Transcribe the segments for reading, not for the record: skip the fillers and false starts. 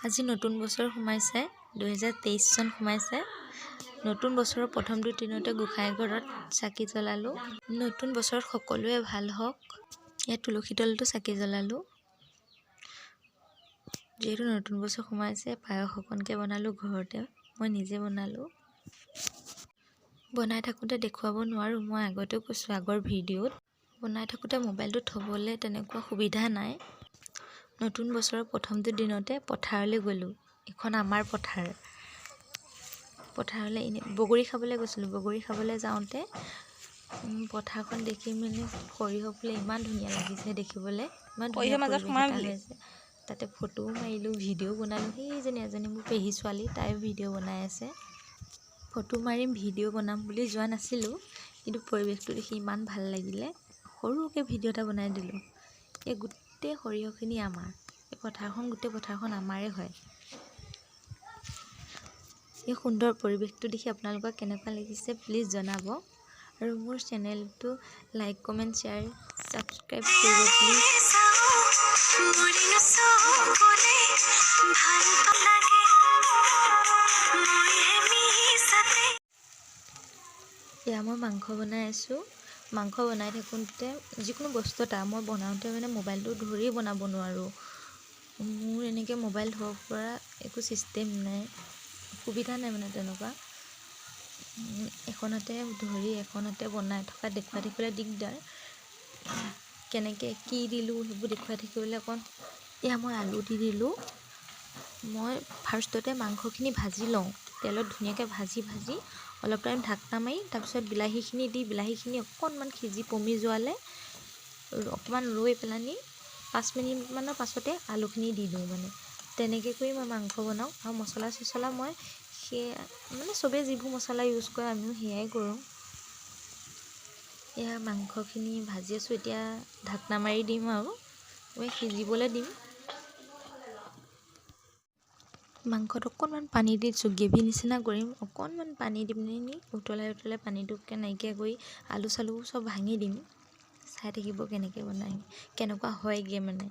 আজি নতুন বছৰ সোমাইছে, 2023 চন সোমাইছে। নতুন বছৰৰ প্ৰথমটো দিনতে গোঁসাই ঘৰত চাকি জ্বলালোঁ। নতুন বছৰত সকলোৱে ভাল হওক। ইয়াত তুলসী তলতো চাকি জ্বলালোঁ। যিহেতু নতুন বছৰ সোমাইছে, পায়স অকণকে বনালোঁ ঘৰতে, মই নিজে বনালোঁ। বনাই থাকোঁতে দেখুৱাব নোৱাৰোঁ, মই আগতেও কৈছোঁ আগৰ ভিডিঅ'ত। বনাই থাকোঁতে মোবাইলটো থ'বলৈ তেনেকুৱা সুবিধা নাই। নতুন বছৰৰ প্ৰথমটো দিনতে পথাৰলৈ গ'লোঁ। এইখন আমাৰ পথাৰ। পথাৰলৈ এনেই বগৰী খাবলৈ গৈছিলোঁ। বগৰী খাবলৈ যাওঁতে পথাৰখন দেখি মানে সৰিয়হ ফুলে ইমান ধুনীয়া লাগিছে দেখিবলৈ, ইমান ধুনীয়া সৰিয়হৰ মাজত পৰিৱেশ সোমাই এটা বুলি হৈ আছে। তাতে ফটোও মাৰিলোঁ, ভিডিঅ'ও বনালোঁ। সেইজনী এজনী মোৰ পেহী ছোৱালী, তাইও ভিডিঅ' বনাই আছে। ফটো মাৰিম, ভিডিঅ' বনাম বুলি যোৱা নাছিলোঁ, কিন্তু পৰিৱেশটো দেখি ইমান ভাল লাগিলে, সৰুকৈ ভিডিঅ' এটা বনাই দিলোঁ। এই গোটেই সৰিয়হখিনি আমাৰ, এই পথাৰখন, গোটেই পথাৰখন আমাৰে হয়। এই সুন্দৰ পৰিৱেশটো দেখি আপোনালোকৰ কেনেকুৱা লাগিছে প্লিজ জনাব, আৰু মোৰ চেনেলটো লাইক, কমেণ্ট, শ্বেয়াৰ, ছাবস্ক্ৰাইব কৰিব প্লিজ। মোৰেনো চকুলে ভাল লাগে মইহে মিছাতে। এয়া মই মাংস বনাই আছোঁ। মাংস বনাই থাকোঁতে যিকোনো বস্তু এটা মই বনাওঁতে মানে মোবাইলটো ধৰি বনাব নোৱাৰোঁ। মোৰ এনেকৈ মোবাইল থ'ব পৰা একো ছিষ্টেম নাই, সুবিধা নাই, মানে তেনেকুৱা এখন হাতে ধৰি এখন হাতে বনাই থকা দেখুৱাই থাকিবলৈ দিগদাৰ। কেনেকৈ কি দিলোঁ সেইবোৰ দেখুৱাই থাকিবলৈ অকণ। এয়া মই আলু দি দিলোঁ। মই ফাৰ্ষ্টতে মাংসখিনি ভাজি লওঁ তেলত ধুনীয়াকৈ, ভাজি ভাজি অলপ টাইম ঢাকনা মাৰি, তাৰপিছত বিলাহীখিনি দি বিলাহীখিনি অকণমান সিজি পমি যোৱালৈ অকণমান ৰৈ পেলানি 5 মিনিটমানৰ পাছতে আলুখিনি দি দিওঁ। মানে তেনেকৈ কৰি মই মাংস বনাওঁ। আৰু মছলা চছলা মই সেই মানে চবেই যিবোৰ মছলা ইউজ কৰে, আমিও সেয়াই কৰোঁ। এয়া মাংসখিনি ভাজি আছোঁ। এতিয়া ঢাকনা মাৰি দিম আৰু সিজিবলৈ দিম। মাংসত অকণমান পানী দি দিছোঁ, গ্ৰেভি নিচিনা কৰিম। অকণমান পানী দি পিনি উতলাই উতলাই পানীটো নাইকিয়া কৰি আলু চালু চব ভাঙি দিম। চাই থাকিব কেনেকৈ বনাই, কেনেকুৱা হয়গৈ মানে।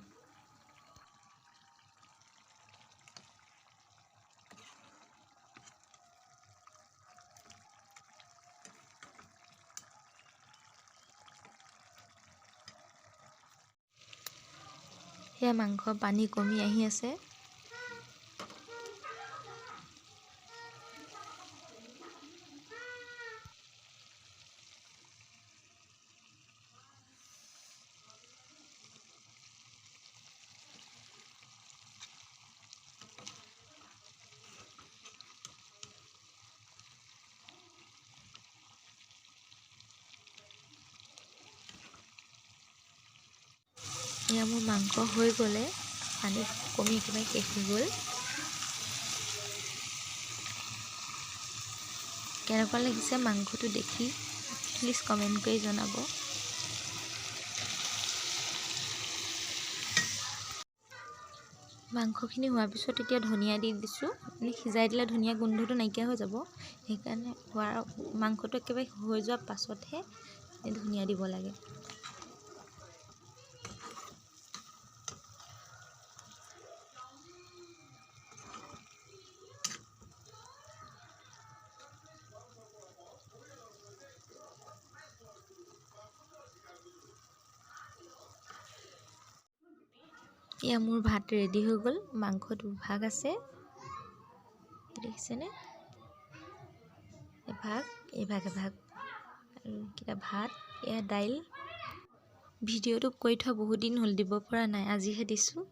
সেয়া মাংস পানী কমি আহি আছে। এয়া মোৰ মাংস হৈ গ'লে, পানী কমি একেবাৰে শেষ হৈ গ'ল। কেনেকুৱা লাগিছে মাংসটো দেখি প্লিজ কমেণ্ট কৰি জনাব। মাংসখিনি হোৱাৰ পিছত এতিয়া ধনিয়া দি দিছোঁ। মানে সিজাই দিলে ধনিয়া গোন্ধটো নাইকিয়া হৈ যাব, সেইকাৰণে হোৱাৰ মাংসটো একেবাৰে হৈ যোৱাৰ পাছতহে ধনিয়া দিব লাগে। এয়া মোৰ ভাত ৰেডি হৈ গ'ল। মাংস দুভাগ আছে, দেখিছেনে? এভাগ, এইভাগ এভাগ আৰু এইকেইটা ভাত। এয়া দাইল। ভিডিঅ'টো কৰি থোৱা বহুত দিন হ'ল, দিব পৰা নাই, আজিহে দিছোঁ।